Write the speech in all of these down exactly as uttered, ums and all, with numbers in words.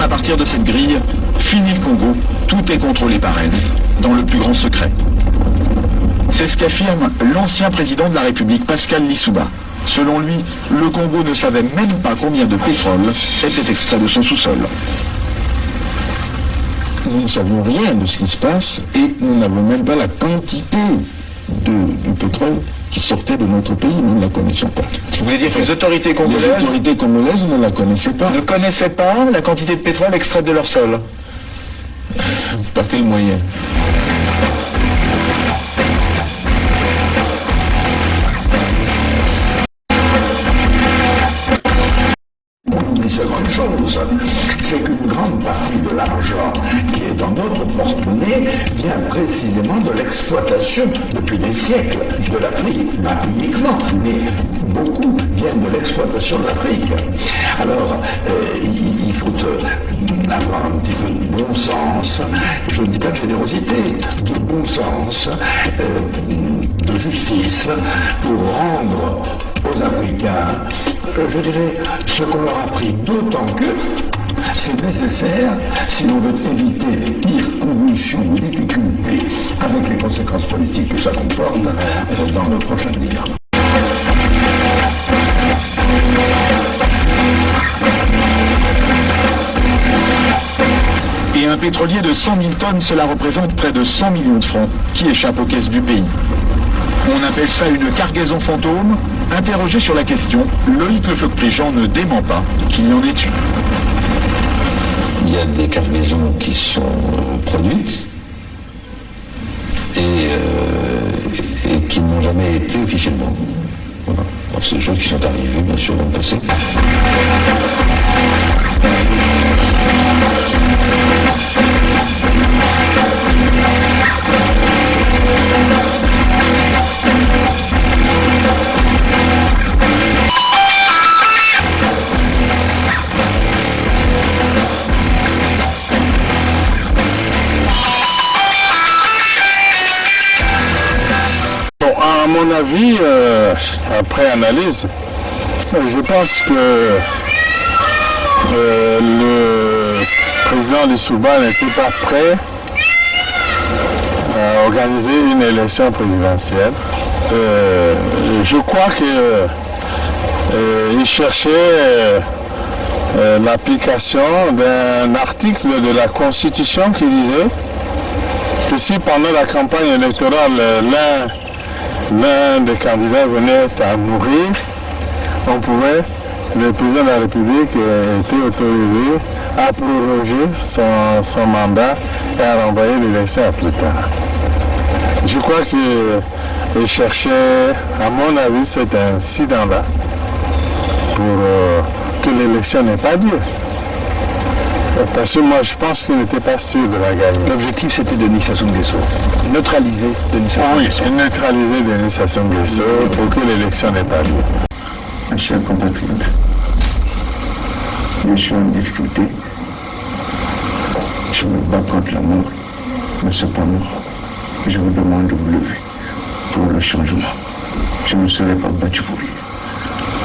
À partir de cette grille, fini le Congo, tout est contrôlé par elle, dans le plus grand secret. C'est ce qu'affirme l'ancien président de la République, Pascal Lissouba. Selon lui, le Congo ne savait même pas combien de pétrole était extrait de son sous-sol. Nous ne savions rien de ce qui se passe et nous n'avions même pas la quantité de, du pétrole qui sortait de notre pays. Nous ne la connaissions pas. Vous voulez dire que les autorités congolaises... Les autorités congolaises ne la connaissaient pas. Ne connaissaient pas la quantité de pétrole extraite de leur sol ? Par quel moyen ? On oublie seulement une chose, c'est qu'une grande partie de l'argent qui est dans notre porte-monnaie vient précisément de l'exploitation, depuis des siècles, de l'Afrique. Pas uniquement, mais beaucoup vient de l'exploitation de l'Afrique. Alors, euh, il, il faut, euh, avoir un petit peu de bon sens, je ne dis pas de générosité, de bon sens, euh, de justice, pour rendre aux Africains, euh, je dirais, ce qu'on leur a pris, d'autant que c'est nécessaire si l'on veut éviter les pires convulsions ou difficultés avec les conséquences politiques que ça comporte, euh, dans le prochain avenir. Et un pétrolier de cent mille tonnes, cela représente près de cent millions de francs qui échappent aux caisses du pays. On appelle ça une cargaison fantôme. Interrogé sur la question, Loïc Le Floch-Prigent ne dément pas qu'il y en ait eu. Il y a des cargaisons qui sont, euh, produites et, euh, et qui n'ont jamais été officiellement. Voilà. Alors, c'est des choses qui sont arrivées, bien sûr, dans le passé. Bon, à mon avis, euh, après analyse, euh, je pense que, euh, le président Lissouba n'était pas prêt à organiser une élection présidentielle. Euh, je crois que, euh, il cherchait, euh, euh, l'application d'un article de la Constitution qui disait que si pendant la campagne électorale, euh, l'un, l'un des candidats venait à mourir, on pouvait, le président de la République, euh, était autorisé à proroger son, son mandat et à renvoyer l'élection à plus tard. Je crois que, euh, il cherchait, à mon avis, cet incident-là pour, euh, que l'élection n'ait pas lieu. Parce que moi, je pense qu'il n'était pas sûr de la gagner. L'objectif, c'était Denis Sassou Nguesso. Neutraliser Denis Sassou Nguesso. Ah oui, neutraliser Denis Sassou Nguesso pour que l'élection n'ait pas lieu. Mes chers compatriotes, je suis en difficulté. Je me bats contre la mort, mais cependant, je vous demande de vous lever pour le changement. Je ne serai pas battu pour rien.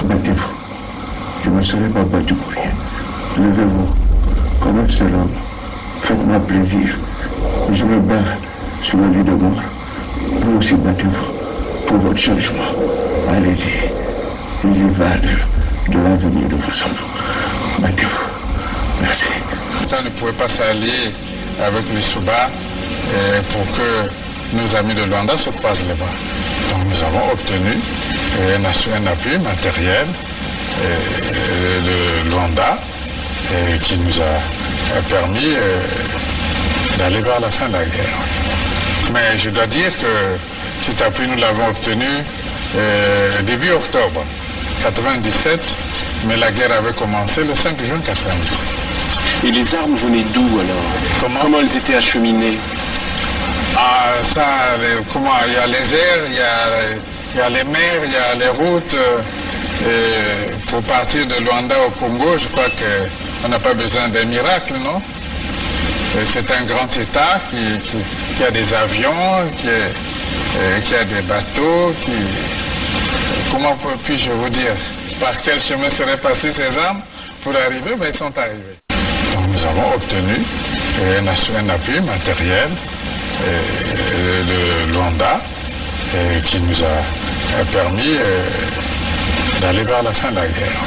Battez-vous. Je ne serai pas battu pour rien. Levez-vous comme un seul homme. Faites-moi plaisir. Je me bats sur le lit de mort. Vous aussi, battez-vous pour votre changement. Allez-y. Il y va de, de l'avenir de vos enfants. Battez-vous. Merci. Pourtant, on ne pouvait pas s'allier avec Lissouba, euh, pour que nos amis de Luanda se croisent les bras. Donc nous avons obtenu, euh, un assu-, un appui matériel, euh, de Luanda, euh, qui nous a, euh, permis, euh, d'aller vers la fin de la guerre. Mais je dois dire que cet appui, nous l'avons obtenu, euh, début octobre quatre-vingt-dix-sept, mais la guerre avait commencé le cinq juin quatre-vingt-dix-sept. Et les armes venaient d'où alors ? Comment ? Comment elles étaient acheminées ? Ah, ça, les, comment, il y a les airs, il y a, il y a les mers, il y a les routes, euh, et pour partir de Luanda au Congo, je crois que on n'a pas besoin d'un miracle, non ? Euh, c'est un grand État qui, qui, qui a des avions, qui, euh, qui a des bateaux, qui, comment puis-je vous dire, par quel chemin seraient passées ces armes pour arriver, mais elles sont arrivées. Donc Nous avons obtenu, euh, un assu-, un appui matériel, euh, de Luanda, euh, qui nous a, euh, permis, euh, d'aller vers la fin de la guerre.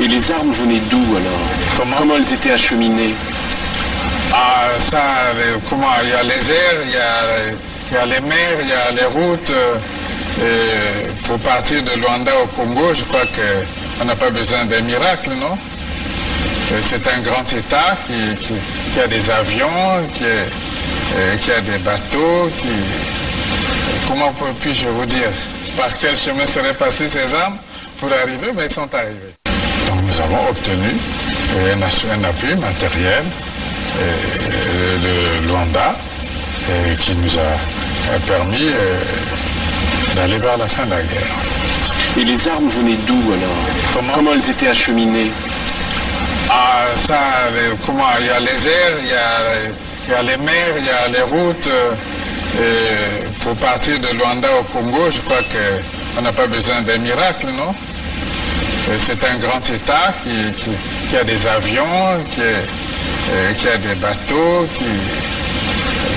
Et les armes venaient d'où alors ? Comment ? Comment elles étaient acheminées ? Ah, ça, euh, comment, il y a les airs, il y a, il y a les mers, il y a les routes, euh, et pour partir de Luanda au Congo, je crois que on n'a pas besoin d'un miracle, non ? Euh, c'est un grand État qui, qui, qui a des avions, qui est, euh, qui a des bateaux, qui, comment peux- puis-je vous dire par quel chemin seraient passées ces armes pour arriver, mais elles sont arrivées. Donc nous avons obtenu, euh, un assu-, un appui matériel, euh, de Luanda, euh, qui nous a, a permis, euh, d'aller vers la fin de la guerre. Et les armes venaient d'où alors ? Comment ? Comment elles étaient acheminées ? Ah, ça, les- comment, il y a les airs, il y a, il y a les mers, il y a les routes, euh, et pour partir de Luanda au Congo, je crois que on n'a pas besoin d'un miracle, non ? Euh, c'est un grand État qui, qui, qui a des avions, qui est, euh, qui a des bateaux, qui,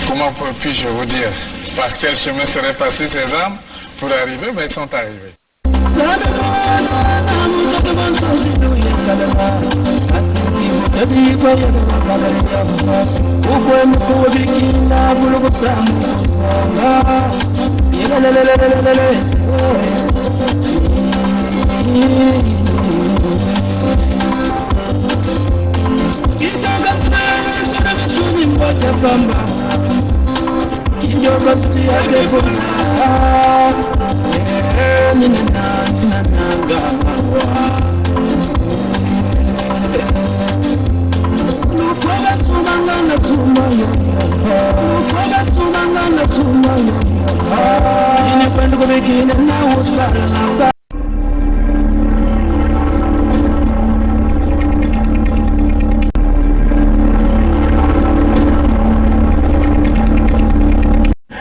comment peux- puis-je vous dire par quel chemin seraient passées ces armes pour arriver, mais elles sont arrivées.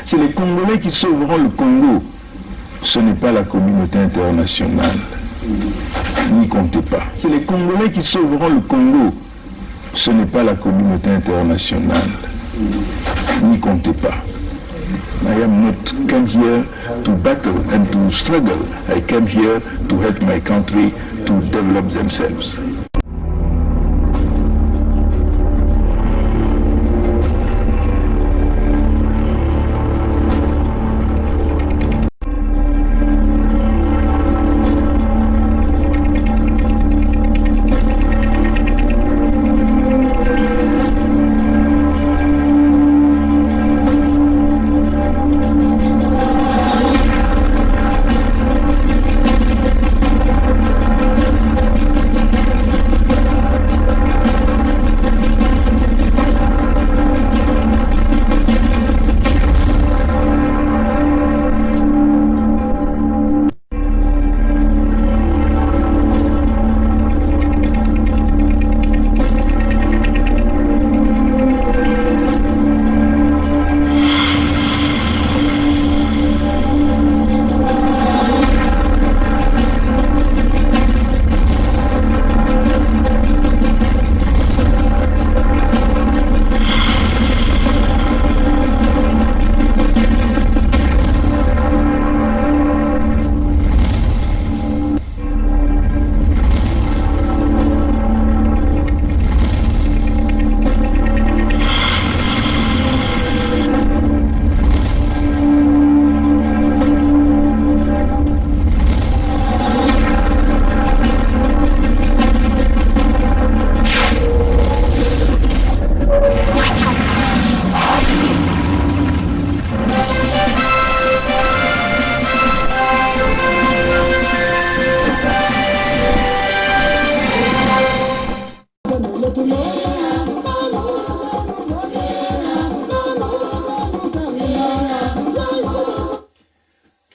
C'est les Congolais qui sauveront le Congo. Ce n'est pas la communauté internationale. N'y comptez pas. C'est les Congolais qui sauveront le Congo. Ce n'est pas la communauté internationale. N'y comptez pas. I am not come here to battle and to struggle. I came here to help my country to develop themselves.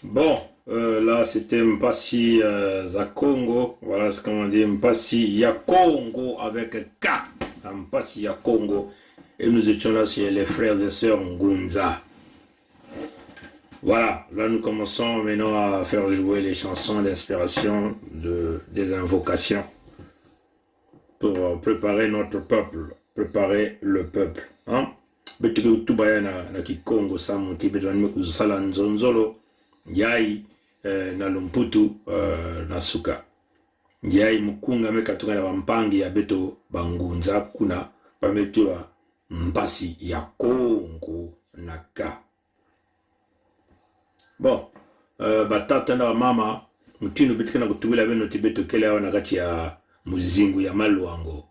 Bon, euh, là, c'était Mpasi, euh, za Kongo. Voilà ce qu'on dit, Mpasi ya Kongo avec K. Mpasi ya Kongo. Et nous étions là sur les frères et sœurs Ngunza. Voilà, là nous commençons maintenant à faire jouer les chansons d'inspiration de, des invocations pour, euh, préparer notre peuple préparer le peuple. Hein? Beto ke tuba ya na, na Kikongo, samu ti beto ni me kusala nzonzolo, yayi, eh, na Lumputu, eh, na Suka. Yayi mukunga me katuka na bampangi ya beto bangunza kuna, ba me tuba mpasi ya Kongo na ka. Bon, eh, batata na bamama, mutindu beto ke na kutubila beno ti beto kele awa na kati ya muzingu ya Maluango.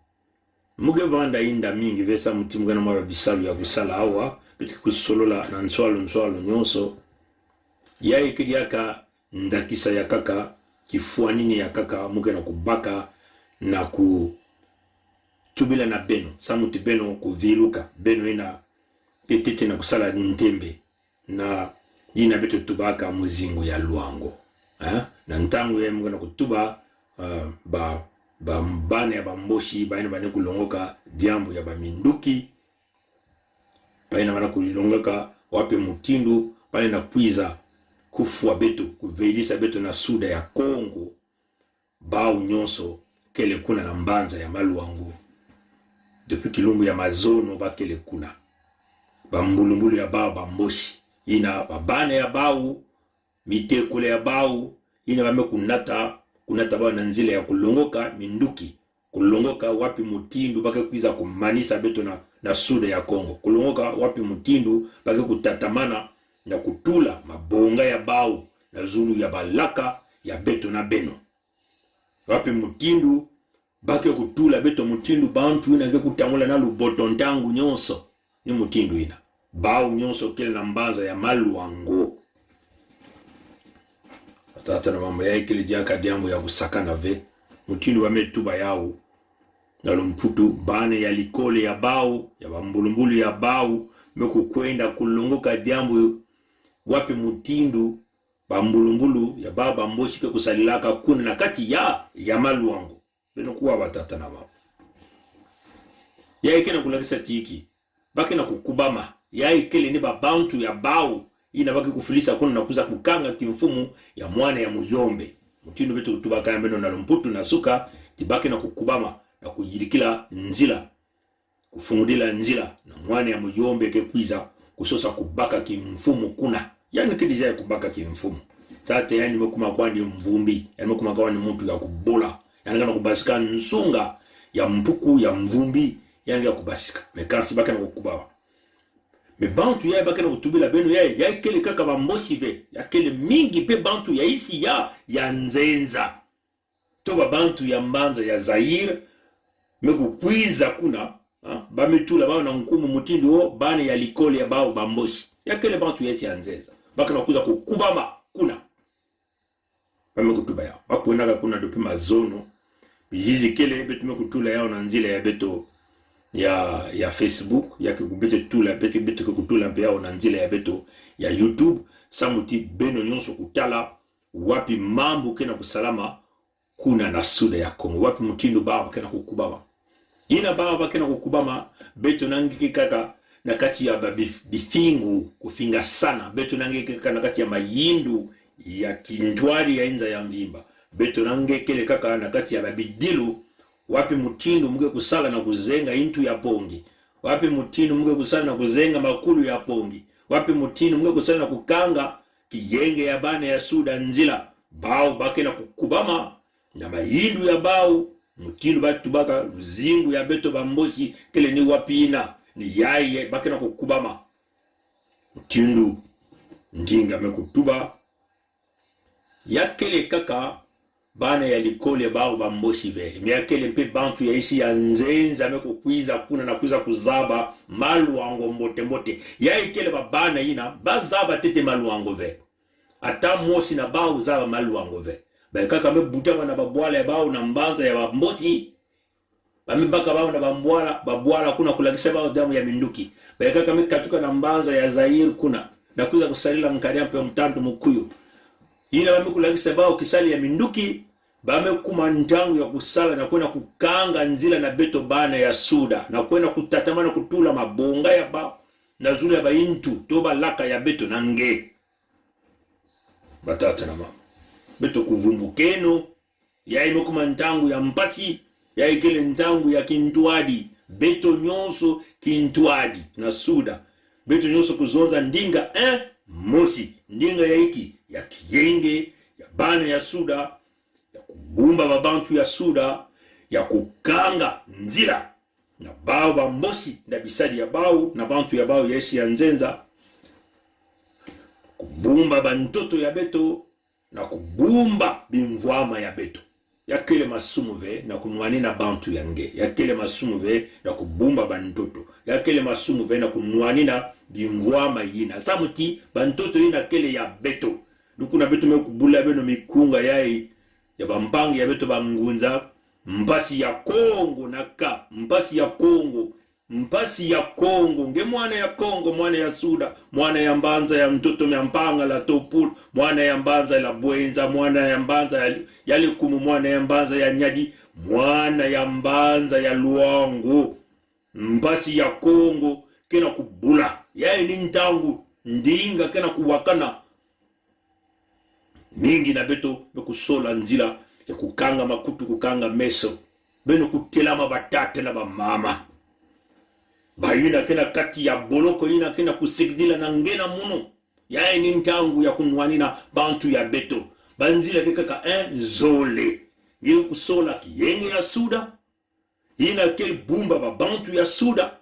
Mu ke vanda inda mingi ve samu ti mu ke na mwa bisalu ya kusala awa, beto ke kusolola na nswalu nswalu nyonso. Yayi ke diaka ndakisa ya kaka, kifwanini ya kaka mu ke na kubaka na kutubila na beno, samu ti beno kuviluka, beno ina petite na kusala ntembe na ina beto tubaka muzingu ya Luango. Eh? Na ntangu ya mu ke na kutuba, eh, ba, ba bana ya Bamboshi, ba ina ba ni kulongoka diambu ya baminduki, ba ina ba ni kulongoka wapi mutindu ba ina kwiza kufwa beto, kuvelisa beto na SUDA ya Kongo, bawu nyonso kele kuna na mbanza ya Maluango. Depuis kilumbu ya mazono ba kele kuna. Bambulumbulu ya bawu Bamboshi, ina babana ya bawu, mitekolo ya bawu, ina ba me kunata, kunata bawu na nzila ya kulongoka minduki, kulongoka wapi mutindu ba ke kwiza kumanisa beto na, na SUDA ya Kongo, kulongoka wapi mutindu ba ke kutatamana na kutula mabonga ya bawu na zulu ya balaka ya beto na beno. Wapi mutindu ba ke kutula beto mutindu bantu ina ke kutangula na luboto ntangu nyonso. Ni mutindu ina. Bawu nyonso kele na mbanza ya Maluango. Batata na bamama, yayi kele diaka diambu ya kusakana ve. Mutindu ba me tuba yawu na Lumputu, bana ya likole ya bawu, ya bambulumbulu ya bawu, me kukwenda kulongoka diambu wapi mutindu bambulumbulu ya bawu Bamboshi ke kusalilaka kuna na kati ya, ya Maluango. Beno kuwa, batata na bamama. Yayi ke na kulakisa ti ki, ba ke na kukubama. Yayi kele ni babantu ya bawu ina ba ke kufilisa kuna na kwiza kukanga kimfumu ya mwana ya Muyombe. Mutindu beto kutubaka ya beno na Lumputu na Suka, ti ba ke na kukubama na kuyirikila nzila, kufungudila nzila na mwana ya Muyombe ke kwiza kusosa kubaka kimfumu kuna. Yandi ke deja ya kubaka kimfumu. Tata yandi me kuma kwandi mvumbi, yandi me kuma kwandi muntu ya kubola. Yandi ke na kubasika nsunga ya mpuku ya mvumbi, yandi ya kubasika. Mais kansi ba ke na kukubama. Mais bantu yayi ba ke na kutubila beno yayi, yayi kele kaka Bamboshi ve, ya kele mingi pe bantu ya insi ya, ya nzenza. To babantu ya mbanza ya Zaïre, me kukwiza kuna, ha? Ba me tula bawu na nkumu mutindu wo, bana ya likole ya bawu Bamboshi. Ya kele bantu ya insi ya nzenza. Ba ke na kwiza kukubama kuna. Ba me kutuba yawu. Ba kwenaka kuna depuis mazono. Bizizi kele, beto me kutula yawu na nzila ya beto ya, ya Facebook, ya ke ku-, beto tula, beto, beto ke kutula mpe yawu na nzila ya beto ya YouTube, samu ti beno nyonso kutala wapi mambu ke na kusalama kuna na SUDA ya Kongo, wapi mutindu bawu ke na kukubama. Ina bawu ba ke na kukubama, beto nangeke kaka na kati ya ba bif-, bifingu, kufingasana, beto nangeke kaka na kati ya mayindu ya kintwari ya inza ya mvimba, beto nangekele kaka na kati ya ba bidilu, wapi mutindu mu ke kusala na kuzenga intu ya Pongi, wapi mutindu mu ke kusala na kuzenga makulu ya Pongi, wapi mutindu mu ke kusala na kukanga kiyenge ya bana ya SUDA nzila, bawu ba ke na kukubama na mayindu ya bawu, mutindu ba tubaka luzingu ya beto Bamboshi, kele ni wapi ina, ni yayi ba ke na kukubama. Mutindu ndinga me kutuba, ya kele kaka bana ya likole ya bawu Bamboshi ve, mais ya kele mpe bantu ya insi ya nzenza me kukwiza kuna na kwiza kuzaba Maluango mbote mbote. Yayi kele babana ina, ba zaba ntete Maluango ve. Ata mosi na bawu zaba Maluango ve. Bayi kaka me butama na babwala ya bawu na mbanza ya Bamboshi. Ba me baka bawu na bambwala, babwala kuna kulakisa bawu diambu ya minduki. Bayi kaka me katuka na mbanza ya Zaïre kuna, na kwiza kusalila nkari ya mpe mutantu mukuyu. Ina ba me kulakisa bawu kisalu ya minduki, ba me kuma ntangu ya kusala na kwenda kukanga nzila na beto bana ya SUDA, na kwenda kutatamana kutula mabonga ya bawu na zulu ya baintu, to balaka ya beto na nge. Batata na bamama, beto kuvumbukeno. Yayi me kuma ntangu ya mpasi, yayi kele ntangu ya kintwadi, Beto nyonso kintwadi na Suda. Beto nyonso kuzonza ndinga, eh, mosi. Ndinga ya inki? Ya kiyenge ya bana ya Suda, ya kubumba babantu ya Suda, ya kukanga nzila na bawu bambosi, na bisadi ya bawu, na bantu ya bawu ya insi ya nzenza, kubumba bantoto ya beto, na kubumba bimvwama ya beto. Ya kele masumu ve na kunwanina bantu ya nge. Ya kele masumu ve na kubumba bantoto. Ya kele masumu ve na kunwanina bimvwama yina. Samu ti bantoto yina kele ya beto. Ni kuna beto me kubula beno mikunga ya i, ya bampangi ya beto bangunza, mpasi ya Kongo na ka, mpasi ya Kongo. Mpasi ya Kongo, nge mwana ya Kongo, mwana ya Suda, mwana ya Mbanza ya Ntoto, ya Mpangala, Topul, mwana ya Mbanza ya Bwenza, mwana ya Mbanza ya, ya Lekumu, mwana ya Mbanza ya Nyadi, mwana ya Mbanza ya Luangu. Mpasi ya Kongo ke na kubula. Ya ini ntangu ndinga ke na kuwakana. Mingi na beto me kusola nzila ya kukanga makutu, kukanga meso. Beno kutelama, batata na bamama. Bayina ke na kati ya boloko yina ke na kusikidila na nge na munu. Ya ini ntangu ya kunwanina bantu ya beto. Banzila ke kaka en zole. Nge kusola kiyenge ya Suda. Yina ke bumba babantu ya Suda.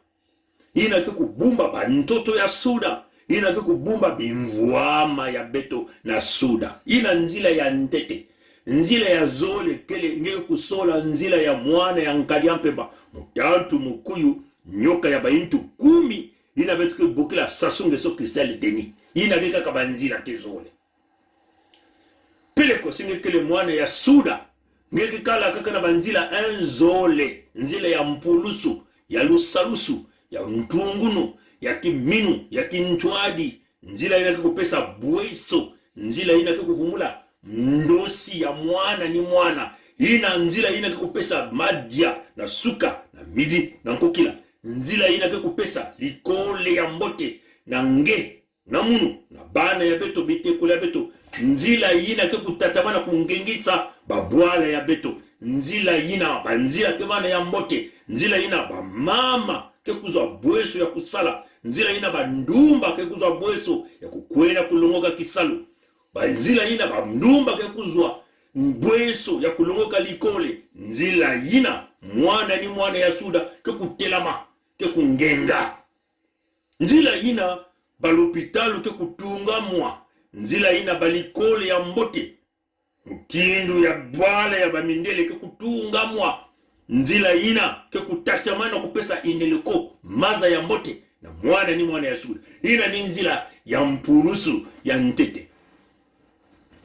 Yina ke kubumba bantoto ya Suda. Yina ke kubumba bimvwama ya beto na Suda. Yina nzila ya ntete. Nzila ya zole kele nge kusola nzila ya mwana ya Nkadi a Mpemba, mutantu mukuyu, nyoka ya baintu kumi. Yina beto ke bokila Sassou Nguesso, Christel Denis. Yina ke kaka banzila ke zole. Peleko, si nge kele mwana ya Suda, nge ke kala kaka na banzila en zole, nzila ya mpulusu, ya lusalusu, ya ntungunu, ya kiminu, ya kintwadi, nzila yina ke kupesa bweso, nzila yina ke kuvumula ndosi ya mwana ni mwana, yina nzila yina ke kupesa madia na suka na midi na nkokila, nzila yina ke kupesa likole ya mbote na nge na munu, na bana ya beto, bitekolo ya beto. Nzila yina ke kutatamana kungengisa babwala ya beto. Nzila yina, banzila ke bana ya mbote. Nzila yina, bamama ke kuzwa bweso ya kusala. Nzila yina, bandumba ke kuzwa bweso ya kukwenda kulongoka kisalu. Banzila yina, bandumba ke kuzwa bweso ya kulongoka likole. Nzila yina, mwana ni mwana ya Suda ke kutelama, ke kungenga. Nzila yina, balopitalu ke kutungamwa. Nzila yina, balikole ya mbote, mutindu ya bwala ya bamindele, ke kutungamwa. Nzila yina ke kutatamana kupesa ineleko maza ya mbote na mwana ni mwana ya Suda. Yina ni nzila ya mpulusu ya ntete.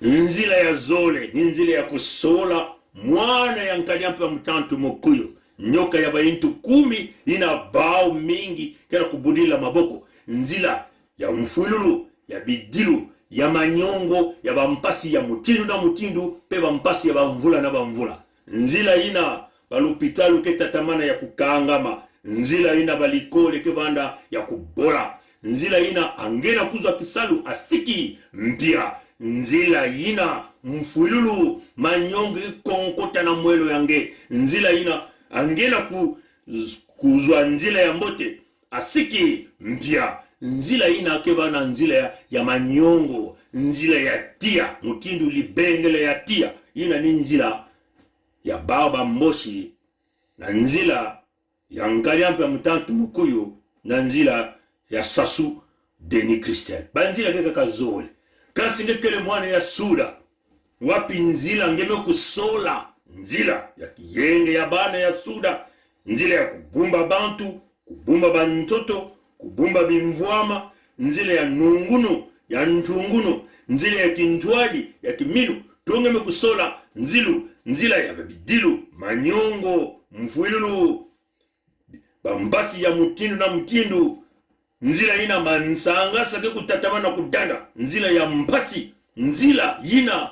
Nzila ya zole ni nzila ya kusola mwana ya Nkadi a Mpemba, mutantu mukuyu, nyoka ya baintu kumi, yina bawu mingi ke na kubudila maboko. Nzila ya mfwilulu, ya bidilu, ya manyongo, ya bampasi ya mutindu na mutindu, pe bampasi ya bamvula na bamvula. Nzila yina, balopitalu ke tatamana ya kukangama. Nzila yina, balikole ke banda ya kubola. Nzila yina, angena kuzwa kisalu asiki mpia. Nzila yina, mfwilulu, manyongo ke konkota na mwelo ya nge. Nzila yina, angena ku-, kuzwa nzila ya mbote asiki mpia. Nzila yina ke bana nzila ya, ya manyongo, nzila ya tiya, mutindu libengele ya tiya. Yina ni nzila ya bawu bambosi, na nzila ya Nkadi a Mpemba, mutantu mukuyu, na nzila ya Sassou Denis Christel. Banzila ke kaka zole. Kansi nge kele mwana ya Suda, wapi nzila nge me kusola? Nzila ya kiyenge ya bana ya Suda, nzila ya kubumba bantu, kubumba bantoto, kubumba bimvwama, nzila ya nungunu, ya ntungunu, nzila ya kintwadi, ya kiminu, to nge me kusola? Nzilu, nzila ya babidilu, manyongo, mfwilulu, bampasi ya mutindu na mutindu. Nzila yina, mansangasa ke kutatamana kudanda. Nzila ya mpasi. Nzila yina,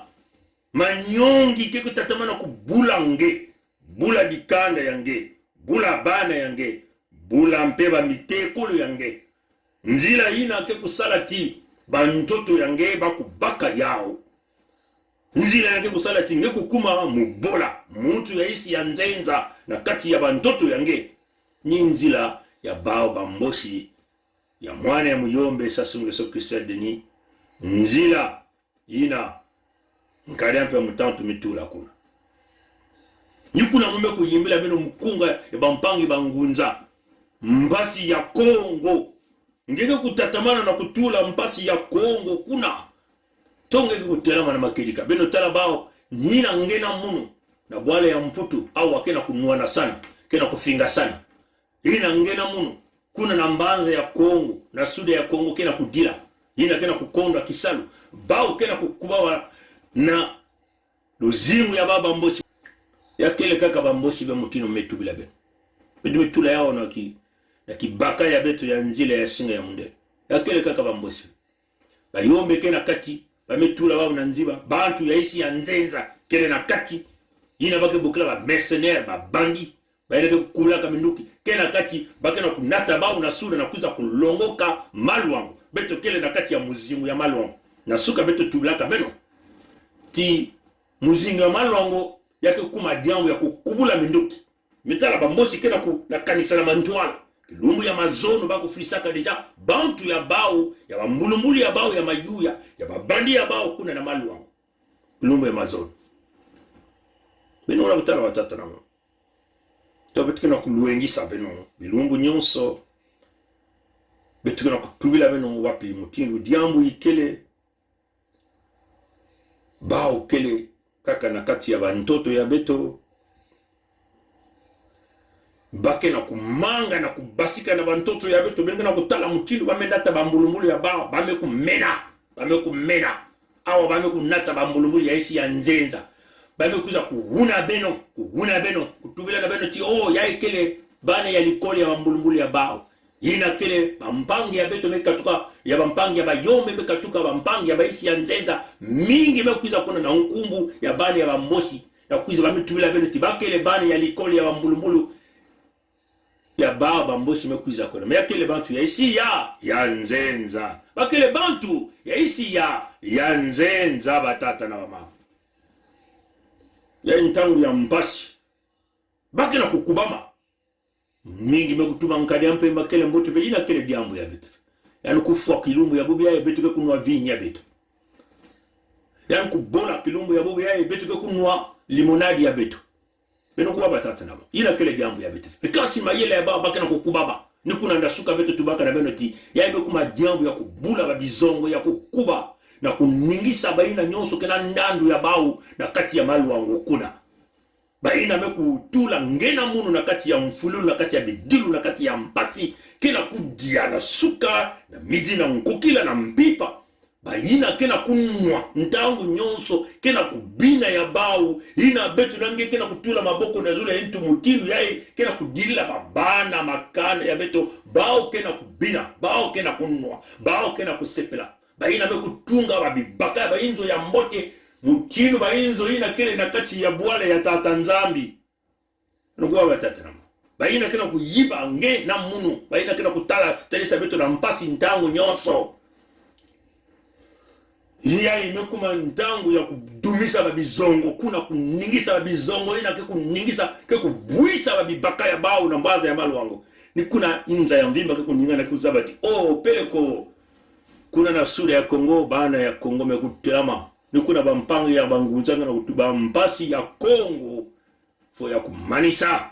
manyongi ke kutatamana kubula nge, bula dikanda ya nge, bula bana ya nge, bula mpe bamitekolo ya nge. Nzila yina ke kusala ti bantoto ya nge bakubaka yawu. Nzila yina ke kusala ti nge kukuma mubola, muntu ya insi ya nzenza na kati ya bantoto ya nge. ni nzila ya bawu Bambosi, ya mwana ya Muyombe, Sassou Nguesso Christel Denis, nzila yina nkadi ampemba mutantu mitula kuna. Ni kuna mweme kuyimbila beno mukunga ya bampangi ba ngunza. Mpasi ya Kongo. Nge ke kutatamana na kutula mpasi ya Kongo kuna. To nge ke kutelamana makedika. Beno tala bawu, ni yina nge na munu, na bwala ya Mputu, awa ke na kunwana sani, ke na kufinga sani. Yina nge na munu, kuna na mbanza ya Kongo, na sud ya Kongo, ke na kudila. Yina ke na kukondwa kisalu. Bawu ke na kukubawa na luzingu ya ba Bambosi. Ya kele kaka Bambosi be mutindu me tubila beno. Beto me tula yawu na ki, na kibaka ya beto ya nzila ya singa ya mundele. Ya kele kaka Bambosi. Bayombe ke na kati, ba me tula bawu na nziba, bantu ya isi ya nzenza, kele na kati, yina ba ke bokila ba mercenaires, ba bandits, bayina ke kubulaka minduki, ke na kati, ba ke na kunata bawu na sud na kwiza kulongoka Maluangu. Beto kele na kati ya muzingu ya Maluangu. Na suka beto tubilaka beno ti muzingu ya Maluangu ya ke kuma diambu ya kukubula minduki. Me tala Bambosi ke na ku, na kanisa na mantwala. Kilumbu ya mazono ba kufilisaka déjà bantu ya bawu, ya bambulumbulu ya bawu, ya mayuya, ya ba bandits ya bawu kuna na Maluangu. Kilumbu ya mazono. Beno na kutala, batata na mama. To beto ke na kulwengisa beno bilumbu nyonso. Beto ke na kutubila beno wapi mutindu diambu ikele. Bawu kele kaka na kati ya bantoto ya beto. Ba ke na kumanga na kubasika na bantoto ya beto. Beno ke na kutala mutindu ba me nata bambulumbulu ya bawu, ba me kumena, ba me kumena. Awa ba me kunata bambulumbulu ya isi ya nzenza. Ba me kwiza kuwuna beno, kuwuna beno, kutubila na beno ti, oh, ya ikele bana ya likole ya bambulumbulu ya bawu. Yina kele bampangi ya beto me katuka, ya bampangi ya Bayombe me katuka, bampangi ya ba isi ya nzenza mingi me kwiza kuna na nkumbu ya bana ya Bambosi. Ya kwiza ba me tubila beno ti ba kele bana ya likole ya bambulumbulu ya bawu, Bambosi me kwiza kuna. Mais ya kele bantu ya isi ya, ya nzenza. Ba kele bantu ya isi ya, ya nzenza, batata na bamama. Ya ntangu ya mpasi. Ba ke na kukubama. Mingi me kutuma nkadi ampemba kele mbote ve, yina kele diambu ya beto. Yan kufwa kilumbu ya bubu ya beto ke kunwa vin ya beto. Yan kubola kilumbu ya bubu ya beto ke kunwa limonade ya beto. Beno kuwa, batata na mama. Yina kele diambu ya beto. Kansi mayela ya bawu ba ke na kukubama. Ni kuna nda suka beto tubaka na beno ti ya me kuma diambu ya kubula babizongo, ya kukuba na kuningisa bayina nyonso ke na ndandu ya bawu na kati ya Maluangu kuna. Bayina me kutula nge na munu na kati ya mfululu, na kati ya bidilu, na kati ya mpasi, ke na kudia na suka, na midi, na nkokila, na mpimpa. Bayina ke na kunwa ntangu nyonso, ke na kubina ya bawu. Yina beto na nge ke na kutula maboko na zulu ya ntu mutindu yayi, ke na kudilila babana makanda ya beto. Bawu ke na kubina, bawu ke na kunwa, bawu ke na kusepela. Bayina me kutunga babibaka ya bayinzo ya mbote, mutindu bayinzo yina kele na kati ya bwala ya Tata Nzambi. Nungu wa, batata na mama. Bayina ke na kuyiba nge na munu. Bayina ke na kutala, talisa beto na mpasi ntangu nyonso. Yayi me kuma ntangu ya kudumisa babizongo kuna, kuningisa babizongo yina ke kuningisa, ke kubwisa babibaka ya bawu na mbanza ya Maluangu. Ni kuna inza ya mvimba ke kuningana, kuzaba ti, oh, peleko. Kuna na sud ya Kongo, bana ya Kongo me kutelama. Ni kuna bampangi ya bangunza nge na kutuba mpasi ya Kongo fo ya kumanisa.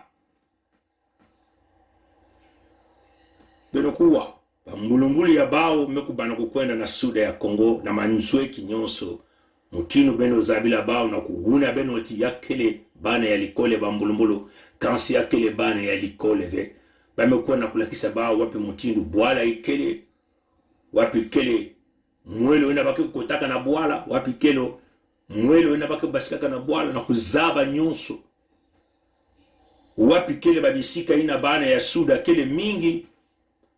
Beno kuwa, bambulumbulu ya bawu me kubana kukwenda na sud ya Kongo na manzweki nyonso. Mutindu beno zabila bawu na kuwuna beno ti ya kele bana ya likole bambulumbulu, kansi ya kele bana ya likole ve. Ba me kwenda kulakisa bawu wapi mutindu bwala ikele, wapi kele mwelo yina ba ke kotaka na bwala, wapi kele mwelo yina ba ke basikaka na bwala, na kuzaba nyonso. Wapi kele babisika yina bana ya sud, kele mingi.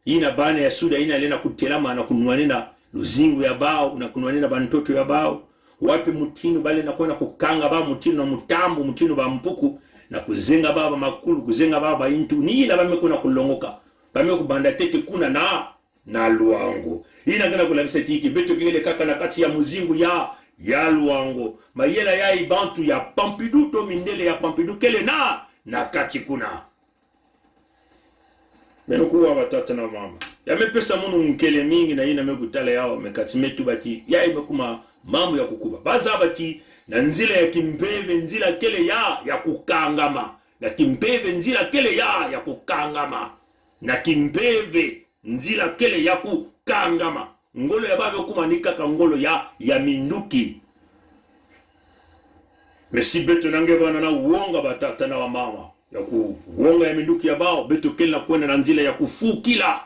Yina bana ya sud yina lenda kutelama na kunwanina luzingu ya bawu, na kunwanina bantoto ya bawu. Wapi mutindu ba lenda kwenda kukanga bawu mutindu na mutambu, mutindu bampuku, na kuzenga bawu bamakulu, kuzenga bawu bayintu. Ni yina ba me kwenda kulongoka. Ba me kubanda ntete kuna na na Luangu. Yina ngena kulakisa ti ki beto kele kaka na kati ya muzingu ya, ya Luangu. Mayela ya bantu ya Pompidou to mindele ya Pompidou kele na, na kati kuna. Beno kuwa batata na bamama. Ya mepesa munu nkele mingi na yina mekutala yaw, me kati metuba ti, yayi mekuma mambu ya kukuba. Bazaba ti, na nzila ya kimpeve, nzila kele ya, ya kukangama. Na kimpeve, nzila kele ya, ya kukangama. Na kimpeve, nzila kele ya kukangama. Ngolo ya babe kuma ni kaka ngolo ya, ya minduki. Me si beto nange bana na wonga batata na bamama, ya kuwonga ya minduki ya baw, beto kele na kwenda na nzila ya kufukila.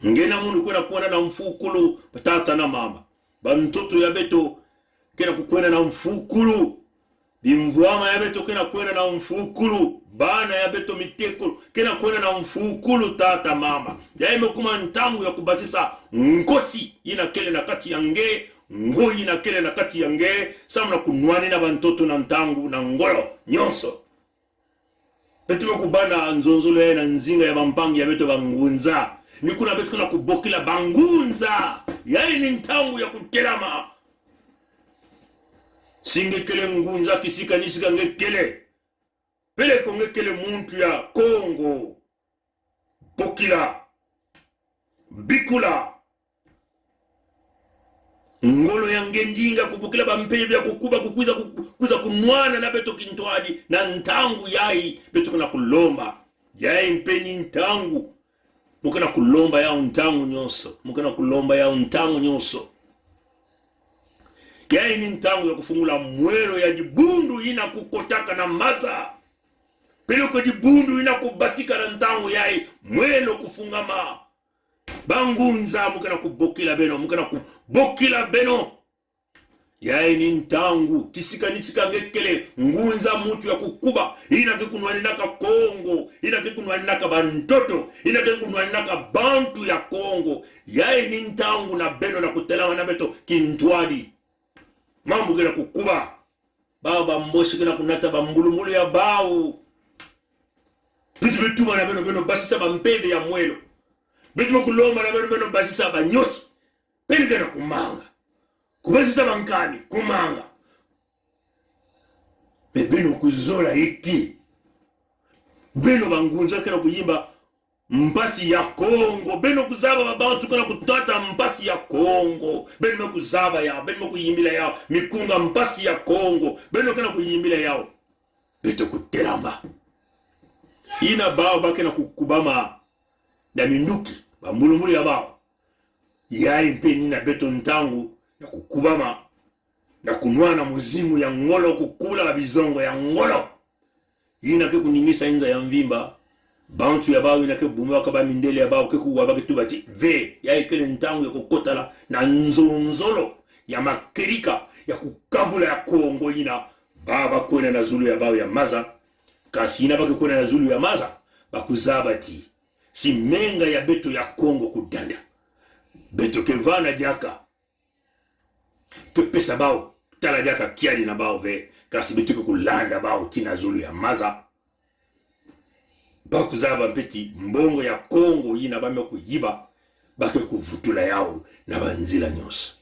Ngena munu kwenda kwenda na mfukulu, batata na bamama. Bantoto ya beto kele na kukwenda na mfukulu. Bimvwama ya beto kele na kwenda na mfukulu. Bana ya beto mitekolo kele na kwenda na mfukulu, tata, mama. Yayi mekuma ntangu ya kubasisa nkosi yina kele na kati ya nge, ngoyi yina kele na kati ya nge, samu na kunwanina bantoto na ntangu na ngolo nyonso. Beto mekubana nzonzolo yayi na nzinga ya bampangi ya beto bangunza. Ni kuna beto kele na kubokila bangunza. Yayi ni ntangu ya kutelama. Si nge kele ngunza, kisika nisika nge kele. Peleko nge kele muntu ya Kongo. Bokila. Bikula. Ngolo ya nge ndinga kubokila bampeve ya kukuba, kukwiza, ku-, kwiza kunwana na beto kintwadi, na ntangu yayi beto kele na kulomba. Yayi mpe ni ntangu. Mu kele na kulomba yaw ntangu nyonso. Mu kele na kulomba yaw ntangu nyonso. Yayi ni ntangu ya kufungula mwelo ya dibundu yina kukotaka na maza. Peleko dibundu yina kubasika na ntangu yayi, mwelo kufungama. Bangunza, mu kele na kubokila beno, mu kele na kubokila beno. Yayi ni ntangu, kisika nisika nge kele, ngunza, muntu ya kukuba, yina ke kunwaninaka Kongo, yina ke kunwaninaka bantoto, yina ke kunwaninaka bantu ya Kongo. Yayi ni ntangu na beno na kutelama na beto kintwadi. Mambu kele na kukuba. Baw bambosi kele na kunata bambulumbulu ya baw. Beto betuba na beno, beno basisa bampeve ya mwelo. Beto mekulomba na beno, beno basisa banyosi. Beno kele na kumanga. Kubasisa bankani, kumanga. Be beno kuzola eki. Beno bangunza kele na kuyimba mpasi ya Kongo. Beno kuzaba babantu kele na kutata mpasi ya Kongo. Beno mekuzaba yaw, beno mekuyimbila yaw mikunga mpasi ya Kongo. Beno kele na kuyimbila yaw. Beto kutelama. Yina baw ba kele na kukubama na minduki, bambulumbulu ya baw. Yayi mpe ni na beto ntangu ya kukubama, na kunwana muzimu ya ngolo, kukula babizongo ya ngolo. Yina ke kuningisa inza ya mvimba. Bantu ya baw yina ke bumba kaba mindele ya baw ke kuwa, ba ke tuba ti ve, yayi kele ntangu ya kukotala na nzonzolo ya makedika ya kukabula ya Kongo yina. Ba ba kwenda na zulu ya baw ya maza. Kasi yina ba ke kwenda na zulu ya maza, ba kuzaba ti, si menga ya beto ya Kongo kudanda, beto ke vana diaka, ke pesa baw tala diaka kiadi na baw ve, kasi beto ke kulanda baw tii na zulu ya maza. Ba kuzaba mpe ti mbongo ya Kongo yina ba mekuyiba, ba ke kuvutula yaw na banzila nyonso.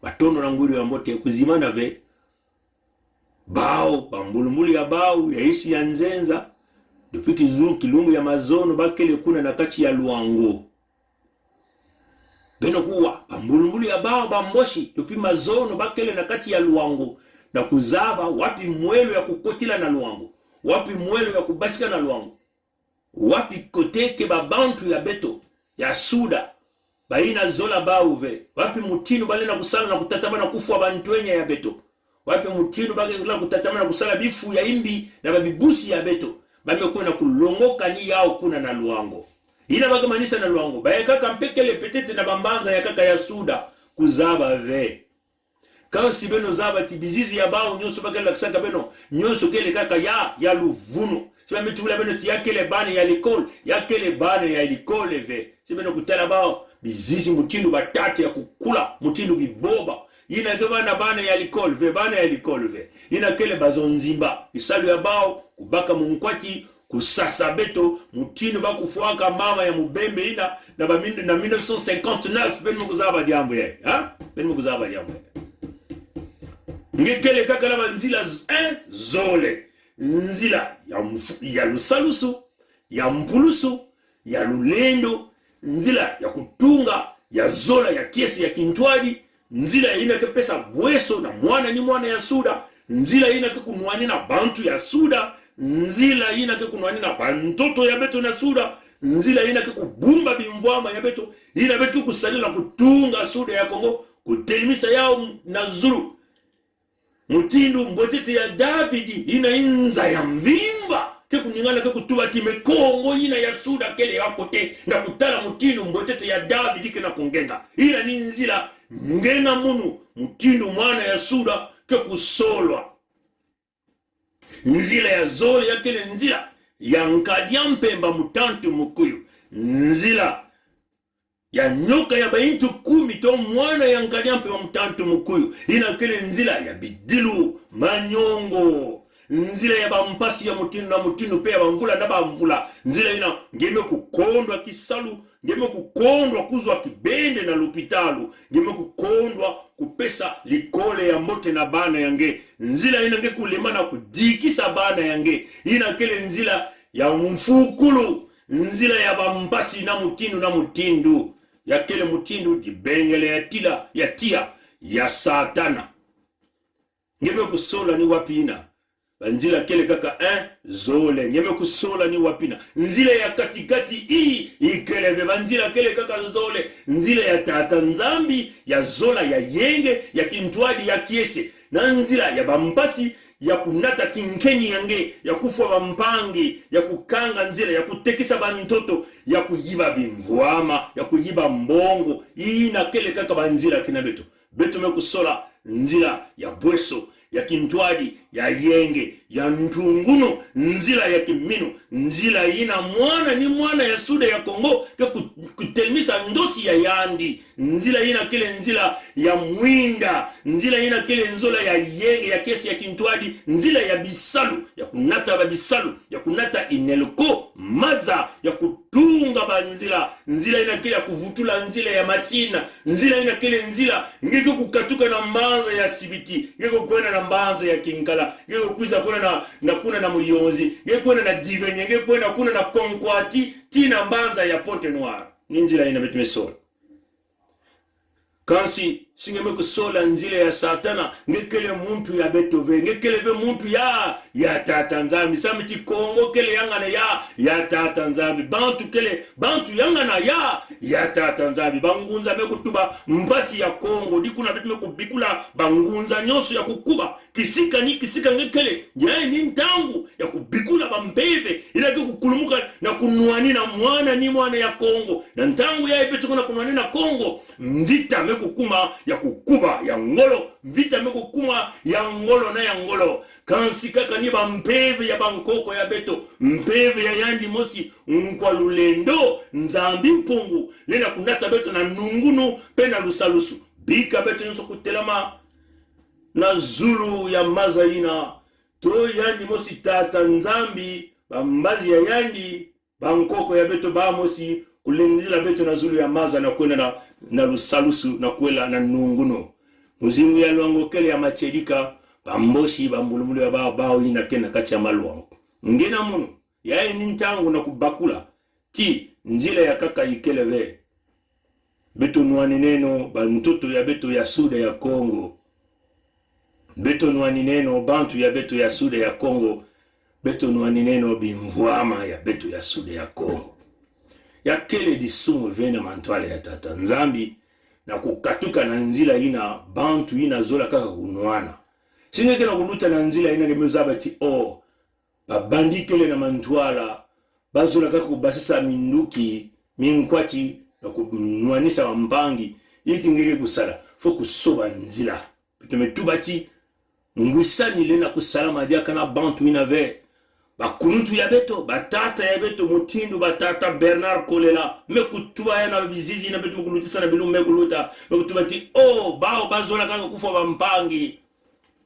Matondo na ngwilu ya mbote, kuzimana ve. Baw, bambulumbulu ya baw ya isi ya nzenza, depuis kizu-, kilumbu ya mazono, ba kele kuna na kati ya Luango. Beno kuwa, bambulumbulu ya baw bambosi, depuis mazono, ba kele na kati ya Luango, na kuzaba wapi mwelo ya kukotila na Luango, wapi mwelo ya kubasika na Luango. Wapi kote ke babantu ya beto ya Suda bayina zola baw ve? Wapi mutindu ba lenda kusala na kutatamana kufwa bantwenya ya beto? Wapi mutindu ba ke lenda kutatamana kusala bifu ya imbi na babibusi ya beto? Ba mekwenda kulongoka ni yaw kuna na Luango. Yina ba ke manisa na Luango, ba yakaka mpe kele peut-être na bambanza yakaka ya Suda, kuzaba ve. Kansi beno zaba ti bizizi ya baw nyonso ba ke lakisaka beno, nyonso kele kaka ya, ya luvunu. Si ba metubila beno ti ya kele bana ya likol, ya kele bana ya likol ve. Si beno kutala baw bizizi, mutindu batata ya kukula, mutindu biboba. Yina ke bana, bana ya likol ve, bana ya likol ve. Yina kele bazo nzimba. Bisalu ya baw kubaka munkwati, kusasa beto, mutindu ba kufwaka mama ya Mubembe yina, na ba min-, na mille neuf cent cinquante-neuf, beno mekuzaba diambu yayi, ha? Beno mekuzaba diambu yayi. Nge kele kaka na banzila z-, eh, zole. Nzila ya mf-, ya lusalusu, ya mpulusu, ya lulendo, nzila ya kutunga ya zola ya kiese ya kintwadi, nzila ina ke pesa bweso na mwana ni mwana ya Suda, nzila ina ke kunwanina bantu ya Suda, nzila ina ke kunwanina bantoto ya beto na Suda, nzila ina ke kubumba bimvwama ya beto, ina beto kusalila kutunga Suda ya Kongo, kutelemisa yau na zulu. Mutindu mbwetete ya Davidi, ina inza ya mvimba, ke kuningana ke kutuba ti me Kongo ina ya Suda kele ya kote, na kutala mutindu mbwetete ya Davidi kena kungenga. Ina ni nzila nge na munu, mutindu mwana ya Suda ke kusolwa. Nzila ya zole ya kele nzila ya Nkadia Mpemba Mutantu Mukuyu. Nzila ya nyoka ya baintu kumi to mwana ya Nkadia Mpemba Mutantu Mukuyu. Ina kele nzila ya bidilu, manyongo. Nzila ya bampasi ya mutindu na mutindu, pe ya bamvula na bamvula. Nzila ina nge me kukondwa kisalu, nge me kukondwa kuzwa kibende na lopitalu, nge me kukondwa kupesa likole ya mbote na bana ya nge. Nzila ina nge kulemana kudikisa bana ya nge. Ina kele nzila ya mfukulu, nzila ya bampasi na mutindu na mutindu. Ya kele mutindu dibengele ya tila, ya tiya, ya Satana. Nge me kusola ni wapi ina? Banzila kele kaka, eh, zole. Nge me kusola ni wapi ina? Nzila ya katikati i, ikele ve. Banzila kele kaka zole. Nzila ya Tata Nzambi, ya zola, ya yenge, ya kintwadi, ya kiese. Na nzila ya bampasi, ya kunata kinkeni ya nge, ya kufwa bampangi, ya kukanga nzila, ya kutekisa bantoto, ya kuyiba bimvwama, ya kuyiba mbongo. Ina kele kaka banzila kina beto. Beto me kusola nzila ya bweso, ya kintwadi, ya yenge, ya ntungunu, nzila ya kiminu, nzila ina mwana ni mwana ya Suda ya Kongo ke ku-, kutelemisa ndosi ya yandi, nzila ina kele nzila ya mwinda, nzila ina kele nzola ya yenge, ya kiese, ya kintwadi, nzila ya bisalu, ya kunata ba bisalu, ya kunata ineluko, maza, ya kutunga banzila, nzila ina kele ya kuvutula nzila ya masina, nzila ina kele nzila, nge ke kukatuka na mbanza ya Sibiti, nge ke kwenda na mbanza ya Kinkala, nge ke kwiza kwenda na, na kuna na Muyonzi, nge kwenda na Divenye, nge kwenda kuna na Konkwati, tii na mbanza ya Pointe-Noire. Ni nzila ina beto me sola. Kansi, si nge me kusola nzila ya Satana, nge kele muntu ya beto ve, nge kele ve muntu ya, ya Tata Nzambi. Sami ti Kongo kele ya ngana ya, ya Tata Nzambi. Bantu kele, bantu ya ngana ya, ya Tata Nzambi. Bangunza me kutuba mpasi ya Kongo, di kuna beto me kubikula bangunza nyonso ya kukuba. Kisika ni kisika nge kele, ya ni ntangu ya kubikula bampeve, ina ke kukulumuka na kunwanina mwana ni mwana ya Kongo. Na ntangu ya beto kuna kunwanina Kongo, mvita me kukuma ya kukuba ya ngolo, mvita me kukuma ya ngolo na ya ngolo. Kansi kaka ni bampeve ya bankoko ya beto, mpeve ya yandi mosi, Nkwa Lulendo, Nzambi Mpungu, lena kunata beto na nungunu, pe na lusalusu. Bika beto nyonso kutelama na zulu ya maza ina, to yandi mosi Tata Nzambi, bambazi ya yandi, bankoko ya beto ba mosi, kulendila beto na zulu ya maza na kwenda na, na lusalusu na kwela na nungunu. Muzingu ya Loango kele ya matiedika, bambosi, bambulumbulu ya bao, bao ina kena kati ya Maloango. Nge na munu, ya ni ntangu na kubakula ti nzila ya kaka ikele ve. Beto nwanineno bantoto ya beto ya Suda ya Kongo. Beto nwanineno bantu ya beto ya Suda ya Kongo. Beto nwanineno bimvwama ya beto ya Suda ya Kongo. Ya kele disumu vena mantwala ya Tata Nzambi, na kukatuka na nzila ina bantu ina zola kaka kunwana. Si nge kena kuluta na nzila ina nge me zaba ti o, babandi kele na mantwala, bazola kaka kubasisa minduki, minkwati, na kunwanisa bampangi, iki nge ke kusala, fo kusoba nzila. Beto me tuba ti, ngwisani lena kusalama diaka na bantu ina ve. Bakuluntu ya beto, batata ya beto, mutindu batata Bernard Kolela, me kutuba ya na bizizi ina beto me kulutisa na bilumbu me kuluta, me kutuba ti, o, bao bazola kaka kufwa bampangi.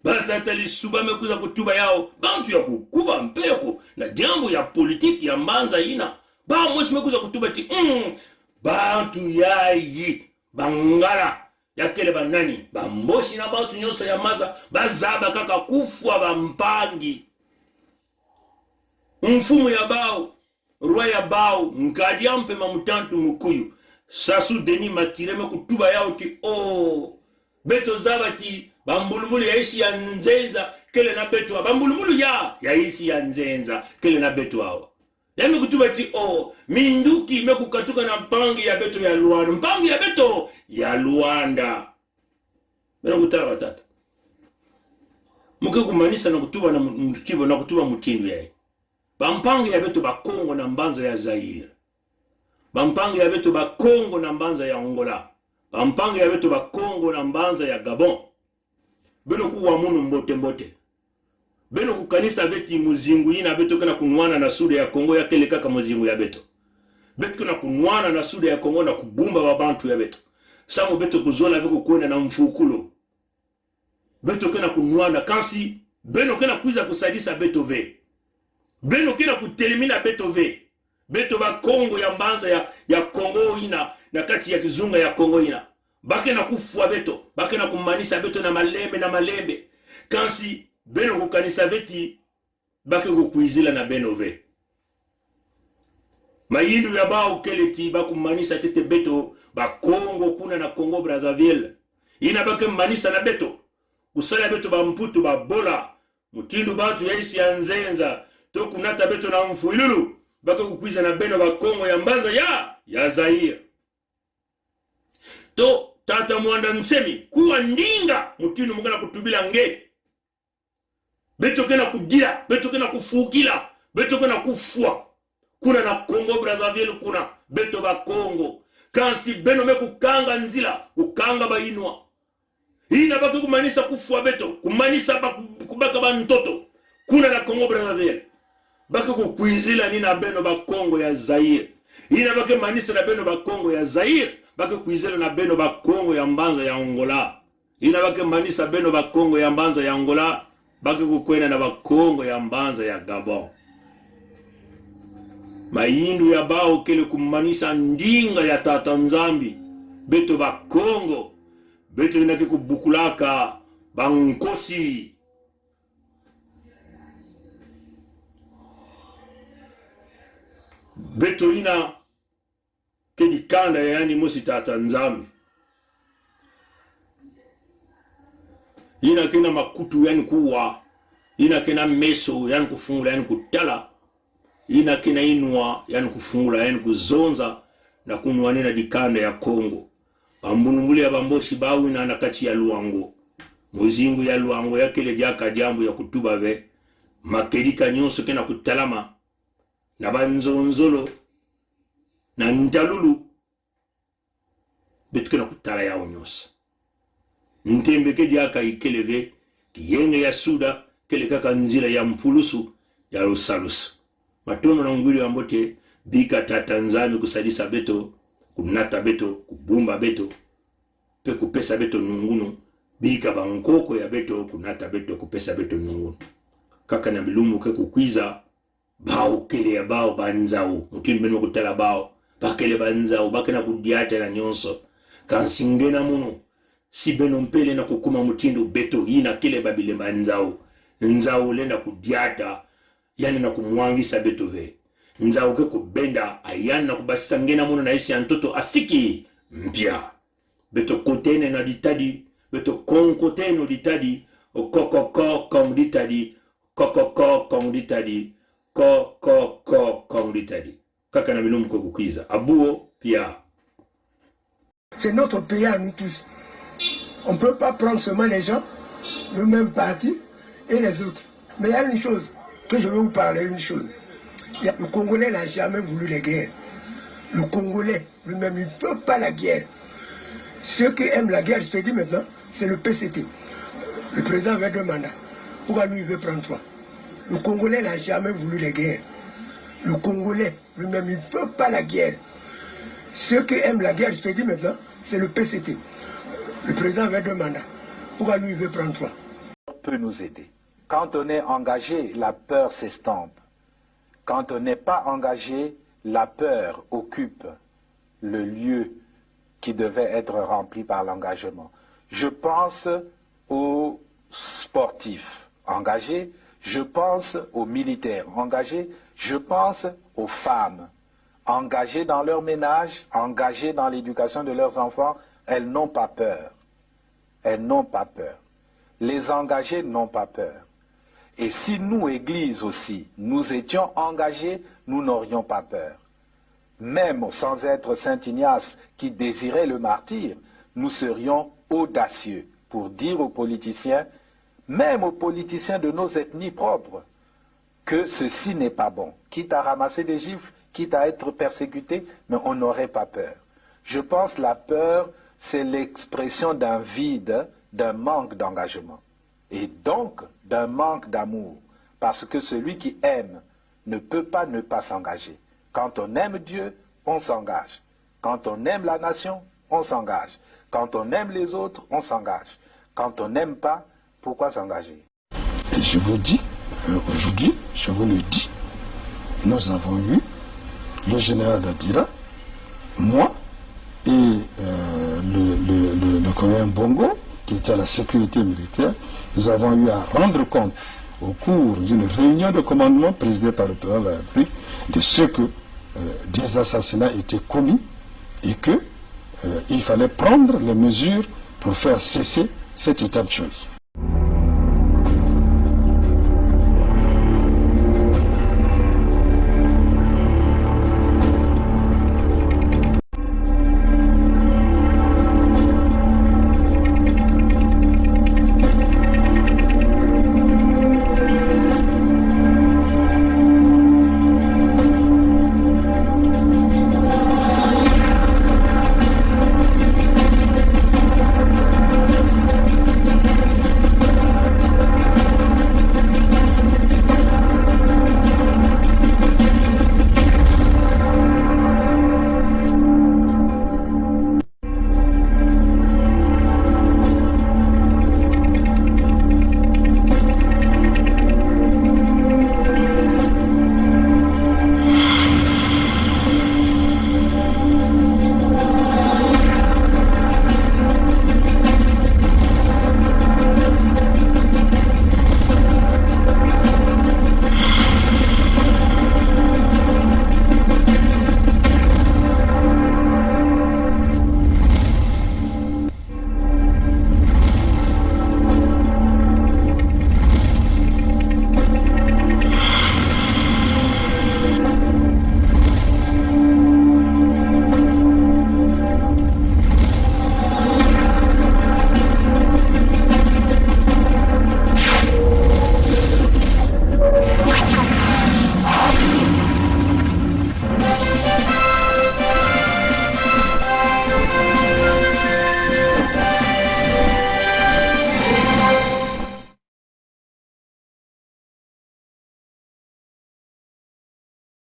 Batata Lissouba me kwiza kutuba yau, bantu ya kukuba mpeko na diambu ya politiki ya mbanza ina. Ba mosi me kwiza kutuba ti, mm, bantu yayi, Bangala, ya kele banani, bambosi na bantu nyonso ya maza, bazaba kaka kufwa bampangi. Mfumu ya bao, Roi ya baw, Ngadi Ampemba Mutantu Mukuyu, Sassou Denis Mathire, me kutuba yaw ti, oh, beto zaba ti bambulumbulu ya isi ya nzenza kele na beto awa. Bambulumbulu ya, ya isi ya nzenza kele na beto awa. Ya me kutuba ti, oh, minduki me kukatuka na mpangi ya beto ya Luanda. Mpangi ya beto ya Luanda. Beno kutala batata. Muke kumanisa na kutuba na mu-, mutibo, na kutuba mutindu yayi. Bampangi ya beto Bakongo na mbanza ya Zaïre. Bampangi ya beto Bakongo na mbanza ya Angola. Bampangi ya beto Bakongo na mbanza ya Gabon. Beno kuwa munu mbote mbote. Beno kukanisa ve ti muzingu yina beto kena kunwana na Sud ya Kongo ya kele kaka muzingu ya beto. Beto kena kunwana na Sud ya Kongo na kubumba babantu ya beto. Samu beto kuzola ve kukwenda na mfukulu. Beto kena kunwana, kansi beno kena kwiza kusadisa beto ve. Beno kena kutelemina beto ve. Beto Bakongo ya mbanza ya, ya Kongo yina, na kati ya kizunga ya Kongo yina. Ba kena kufwa beto, ba kena kumanisa beto na malembe, na malembe. Kansi beno kukanisa ve ti ba ke kukwizila na beno ve. Mayindu ya baw kele ti ba kumanisa ntete beto Bakongo kuna na Congo Brazzaville. Yina ba ke manisa na beto, kusala beto bamputu, babola, mutindu bantu ya isi ya nzenza, to kunata beto na mfwilulu, ba ke kukwiza na beno Bakongo ya mbanza ya, ya Zaïre. To tata Muanda Nsemi, kuwa ndinga mutindu mu kena kutubila nge. Beto kena kudila, beto kena kufukila, beto kena kufwa. Kuna na Congo Brazzaville kuna, beto Bakongo. Kansi beno me kukanga nzila, kukanga bayinwa. Yina ba ke kumanisa kufwa beto, kumanisa ba-, kubaka bantoto. Kuna na Congo Brazzaville. Ba ke kukwizila ni na beno Bakongo ya Zaïre. Yina ba ke manisa na beno Bakongo ya Zaïre, ba ke kwizila na beno Bakongo ya mbanza ya Angola. Yina ba ke manisa beno Bakongo ya mbanza ya Angola, ba ke kukwenda na Bakongo ya mbanza ya Gabon. Mayindu ya baw kele kumanisa ndinga ya tata Nzambi, beto Bakongo, beto yina ke kubukulaka bankosi. Beto yina ke dikanda ya yandi mosi tata Nzambi. Yina kena makutu ya ni kuwa, yina kena meso ya ni kufungula, ya ni kutala, yina kena inwa ya ni kufungula, ya ni kuzonza, na kunwanina dikanda ya Kongo. Bambulumbulu ya bambosi bawina na kati ya Luango. Muzingu ya Luango ya kele diaka diambu ya kutuba ve. Makedika nyonso kena kutalama na banzonzolo, na ntalulu, beto kena kutala yaw nyonso. Ntembe ke diaka ikele ve, kiyenge ya Suda kele kaka nzila ya mpulusu, ya lusalus. Matondo na ngwili ya mbote, bika tata Nzambi kusadisa beto, kunata beto, kubumba beto, pe kupesa beto nungunu, bika bankoko ya beto, kunata beto, kupesa beto nungunu. Kaka na bilumbu ke kukwiza, baw kele ya baw banzaw, mutindu beno kutala baw, ba kele banzaw, ba kena kudiata na nyonso. Kansi ngena munu, si beno mpele na kukuma mutindu beto, yina kele babile banzaw. Nzaw le na kudiata, yandi na kumwangisa beto ve. Nzaw ke kubenda, a yandi na kubasisa ngena munu na isi ya ntoto asiki mpia. Beto kotene na ditadi, beto konkotene ditadi, o ko ko ko kong ditadi, ko ko ko kong ditadi, ko ko ko kong ditadi. Kaka na bilumbu ke kukwiza. Abuo, pia. C'est notre pays à nous tous. On ne peut pas prendre seulement les gens, le même parti et les autres. Mais il y a une chose que je veux vous parler, une chose. Il y a- le Congolais n'a jamais voulu les guerres. Le Congolais lui-même, il ne veut pas la guerre. Ceux qui aiment la guerre, je te dis maintenant, c'est le P C T. Le président avait deux mandats. Pourquoi lui, il veut prendre trois ? Le Congolais n'a jamais voulu les guerres. Le Congolais lui-même, il ne veut pas la guerre. Ceux qui aiment la guerre, je te dis maintenant, c'est le P C T. Le président avait deux mandats. Pourquoi lui, il veut prendre trois ? Peut nous aider. Quand on est engagé, la peur s'estompe. Quand on n'est pas engagé, la peur occupe le lieu qui devait être rempli par l'engagement. Je pense aux sportifs engagés, Je pense aux militaires engagés, je pense aux femmes engagées dans leur ménage, engagées dans l'éducation de leurs enfants, elles n'ont pas peur. Elles n'ont pas peur. Les engagés n'ont pas peur. Et si nous, Église aussi, nous étions engagés, nous n'aurions pas peur. Même sans être Saint Ignace qui désirait le martyre, nous serions audacieux pour dire aux politiciens, même aux politiciens de nos ethnies propres, que ceci n'est pas bon. Quitte à ramasser des gifles, quitte à être persécuté, mais on n'aurait pas peur. Je pense que la peur, c'est l'expression d'un vide, d'un manque d'engagement. Et donc, d'un manque d'amour. Parce que celui qui aime ne peut pas ne pas s'engager. Quand on aime Dieu, on s'engage. Quand on aime la nation, on s'engage. Quand on aime les autres, on s'engage. Quand on n'aime pas, pourquoi s'engager ? Et je vous dis, euh, aujourd'hui, je vous le dis, nous avons eu le général Dabira, moi et, euh, le, le, le, le colonel Bongo, qui était à la sécurité militaire, nous avons eu à rendre compte au cours d'une réunion de commandement présidée par le président de la République de ce que, euh, des assassinats étaient commis et que, euh, il fallait prendre les mesures pour faire cesser cet état de choses.